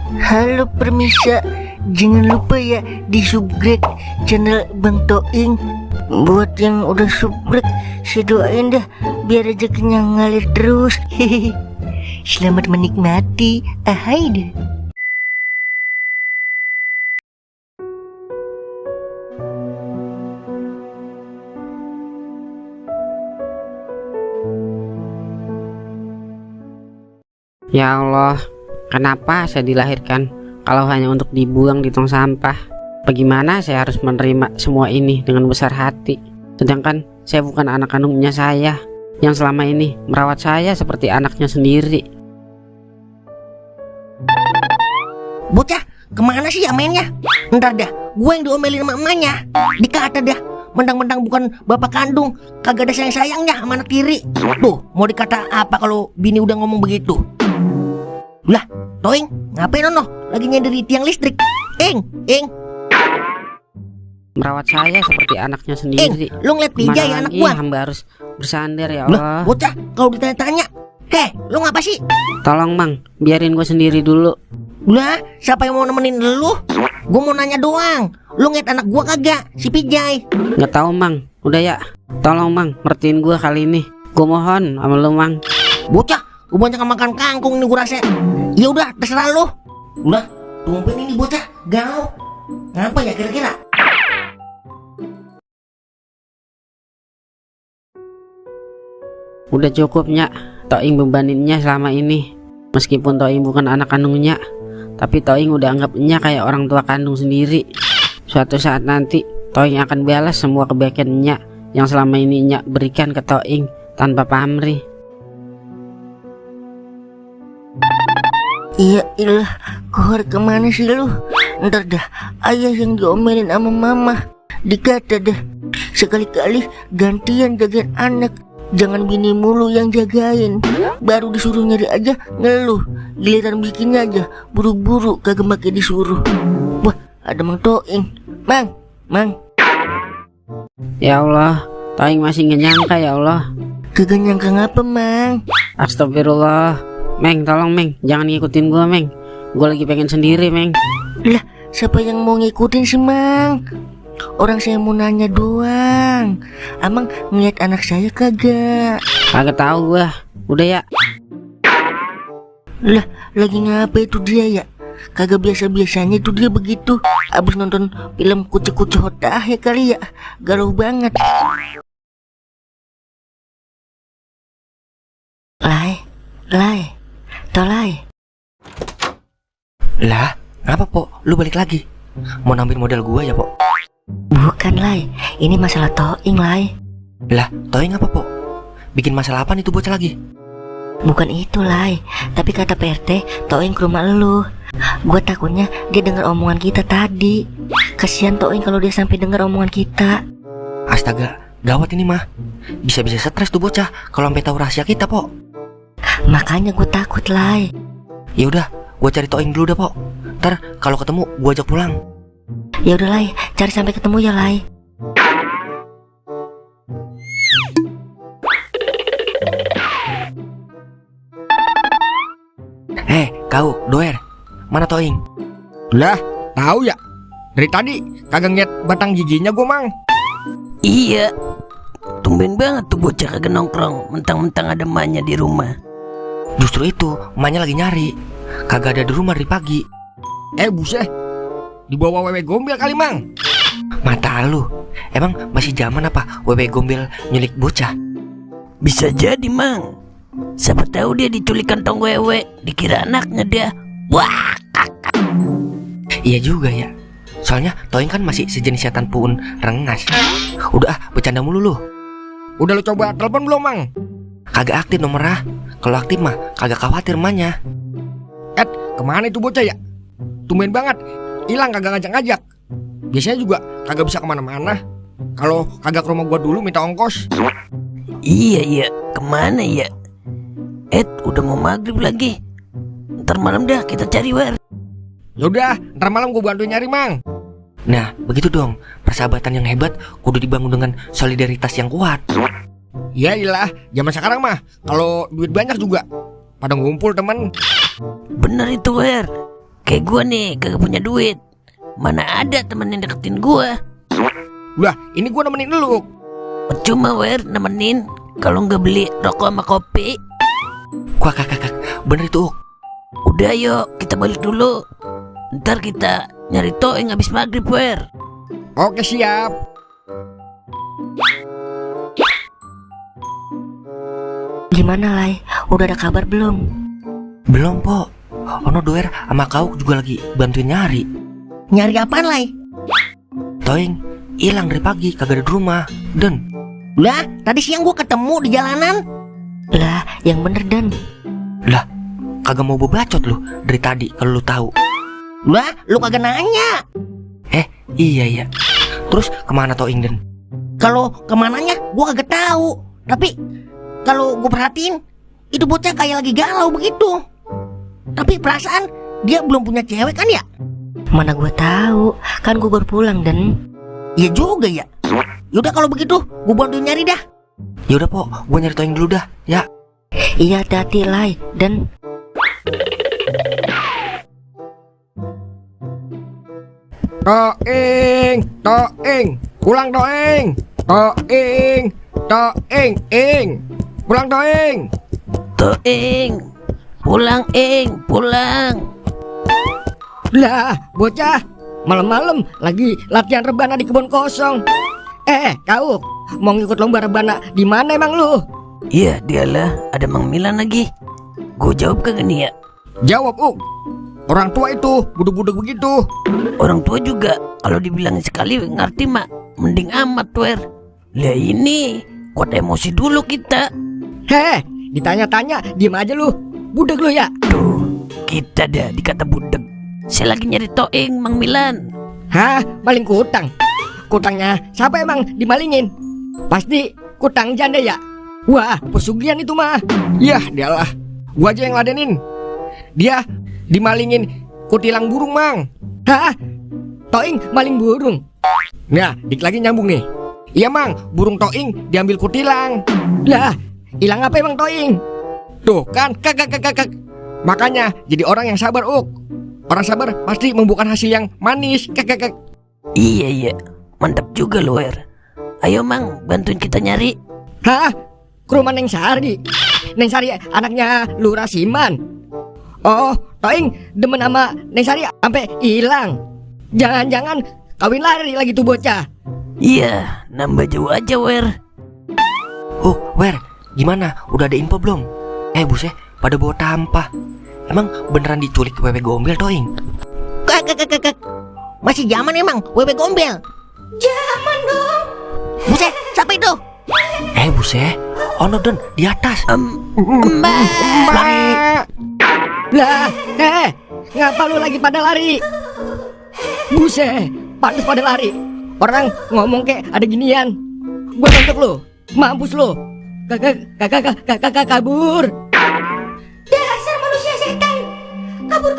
Halo permisa, jangan lupa ya di subscribe channel Bang Toing. Buat yang udah subscribe, saya doain dah biar rezekinya ngalir terus. Hehehe. Selamat menikmati. Ahai deh. Ya Allah, kenapa saya dilahirkan kalau hanya untuk dibuang di tong sampah? Bagaimana saya harus menerima semua ini dengan besar hati? Sedangkan saya bukan anak kandungnya saya, yang selama ini merawat saya seperti anaknya sendiri. Bocah, kemana sih ya mainnya? Ntar dah, gue yang diomelin sama emaknya. Dikata dah, mentang-mentang bukan bapak kandung, kagak ada sayang-sayangnya sama anak tiri. Tuh, mau dikata apa kalau bini udah ngomong begitu? Lah, Toing, ngapain ono? Lagi nyender di tiang listrik. Ing. Merawat saya seperti anaknya sendiri. Lu ngeliat Pija ya anak gua? Hamba harus bersandar ya Lah, Allah. bocah, kalau ditanya-tanya, lu ngapa sih? Tolong Mang, biarin gue sendiri dulu. Lah, siapa yang mau nemenin lu? Gua mau nanya doang. Lu ngeliat anak gua kagak? Si Pijay. Nggak tahu Mang, udah ya. Tolong Mang, ngertiin gue kali ini. Gue mohon sama lu Mang. Bocah, gua banyak makan kangkung nih gua rasa. Ya udah, terserah lu. Udah, tumpen ini bocah, galau. Ngapa ya kira-kira? Udah cukupnya Toing bebaninnya selama ini. Meskipun Toing bukan anak kandungnya, tapi Toing udah anggapnya kayak orang tua kandung sendiri. Suatu saat nanti Toing akan balas semua kebaikannya yang selama ini Nya berikan ke Toing tanpa pamrih. Iya ilah, kohar kemana sih lu? Ntar dah, ayah yang diomelin sama mama. Dikata dah, sekali-kali gantian jagain anak. Jangan bini mulu yang jagain. Baru disuruh nyari aja ngeluh. Giliran bikinnya aja buru-buru kagak makin disuruh. Wah, ada Mang Toing. Mang. Ya Allah, Toing masih nggak nyangka ya Allah. Kagak nyangka ngapa, Mang? Astagfirullah. Meng, tolong Meng, jangan ngikutin gua Meng. Gua lagi pengen sendiri Meng. Lah, siapa yang mau ngikutin sih, Mang? Orang saya mau nanya doang. Amang ngeliat anak saya kagak? Kagak tahu gua. Udah ya. Lah, lagi ngapa itu dia ya? Kagak biasa-biasanya itu dia begitu. Abis nonton film kucing-kucing hotah ya kali ya. Galau banget. Lai. Tolai. Lah, ngapa Po? Lu balik lagi? Mau ngambil modal gua ya Po? Bukan Lai, ini masalah Toing Lai. Lah, Toing apa Po? Bikin masalah apa itu bocah lagi? Bukan itu Lai, tapi kata PRT Toing ke rumah lu. Gua takutnya dia dengar omongan kita tadi. Kasihan Toing kalau dia sampai dengar omongan kita. Astaga, gawat ini mah. Bisa-bisa stres tuh bocah kalau sampai tahu rahasia kita Po. Makanya gue takut Lai. Ya udah, gua cari Toing dulu dah Po. Ntar kalau ketemu gua ajak pulang. Ya udah Lai, cari sampai ketemu ya Lai. Kau, Doer, mana Toing? Lah, tahu ya? Dari tadi kagak ngeliat batang giginya gua, Mang. Iya, tumben banget tuh bocah kagak nongkrong, mentang-mentang ada emaknya di rumah. Justru itu, emaknya lagi nyari. Kagak ada di rumah dari pagi. Buset, dibawa wewe gombel kali, Mang. Mata lu, emang masih zaman apa wewe gombel nyulik bocah? Bisa jadi Mang. Siapa tahu dia diculik kantong wewe, dikira anaknya dia. Wah, Iya juga ya. Soalnya Toing kan masih sejenis setan pun rengas. Udah bercanda mulu lu. Udah lu coba telepon belum, Mang? Kagak aktif nomornya. Kalau aktif mah kagak khawatir emaknya. Kemana itu bocah ya? Tumben banget, hilang kagak ngajak-ngajak. Biasanya juga kagak bisa kemana-mana. Kalau kagak ke rumah gua dulu minta ongkos. iya, kemana ya? Udah mau maghrib lagi. Ntar malam dah kita cari Wer. Yaudah, ntar malam gua bantu nyari, Mang. Nah, begitu dong. Persahabatan yang hebat kudu dibangun dengan solidaritas yang kuat. Ya iyalah, zaman sekarang mah kalau duit banyak juga pada ngumpul teman. Bener itu Wer. Kayak gua nih kagak punya duit. Mana ada temen yang deketin gua. Lah, ini gua nemenin lu. Percuma Wer nemenin kalau nggak beli rokok sama kopi. Kak, bener itu Uk. Udah yuk kita balik dulu. Ntar kita nyari Toeng habis maghrib Wer. Oke, siap. Gimana Lai? Udah ada kabar belum? Belum po. Ono Doer sama kau juga lagi bantuin nyari. Nyari apaan Lai? Toing hilang dari pagi, kagak ada di rumah. Dan Lah, tadi siang gua ketemu di jalanan. Lah, yang bener Dan. lah, kagak mau bacot lu dari tadi kalau lu tahu. Lah, lu kagak nanya. Iya. Terus kemana Toing Dan? Kalau kemananya gua kagak tahu. Tapi kalau gua perhatiin, itu bocah kayak lagi galau begitu. Tapi perasaan dia belum punya cewek kan ya? Mana gua tahu, kan gua baru pulang Dan. Iya juga ya. Yaudah kalau begitu, gua bantuin nyari dah. Yaudah po, gua nyari Toing dulu dah. Ya. Iya, hati-hati Lai Dan. Toing, pulang Toing. Toing, pulang Toing. Toeng, pulang pulang. Lah, bocah, malam-malam lagi latihan rebana di kebun kosong. Kau mau ngikut lomba rebana di mana emang lu? Iya dialah, ada Mang Milan lagi. Gue jawab kagak nih ya? Jawab, Uk. Orang tua itu budek-budek begitu. Orang tua juga kalau dibilangin sekali ngerti mak, mending amat Wer. Lah ini kuat emosi dulu kita. Ditanya-tanya diem aja lu. Budek lu ya. Tuh, kita dah dikata budek. Saya lagi nyari Toeng Mang Milan. Hah, maling kutang. Kutangnya siapa emang dimalingin? Pasti kutang janda ya. Wah, pesugihan itu mah. Yah, dialah. Gua aja yang ladenin. Dia dimalingin kutilang burung, Mang. Hah? Toing maling burung. Nah, dik lagi nyambung nih. Iya, Mang, burung Toing diambil kutilang. Lah, hilang apa emang Toing? Tuh kan, kak. Makanya jadi orang yang sabar, Uk. Orang sabar pasti membuahkan hasil yang manis, kak. Iya, mantap juga lu Wer. Ayo Mang, bantuin kita nyari. Hah? Ke rumah Neng Sari. Neng Sari anaknya Lurah Siman. Oh, Toing demen sama Neng Sari sampai hilang. Jangan-jangan kawin lari lagi tuh bocah. Iya, nambah jauh aja Wer. Wer, gimana? Udah ada info belum? Buset, pada bawa tampah. Emang beneran diculik wewe gombel Toing? Kak. Masih zaman emang wewe gombel? Zaman dong. Buset, siapa itu? Buset, ono Den di atas. Mbak. Lah, ngapa lu lagi pada lari? Buset, pada lari. Orang ngomong kayak ada ginian. Gua tontok lu, mampus lu. Kakak kabur. Dasar manusia setan. Kabur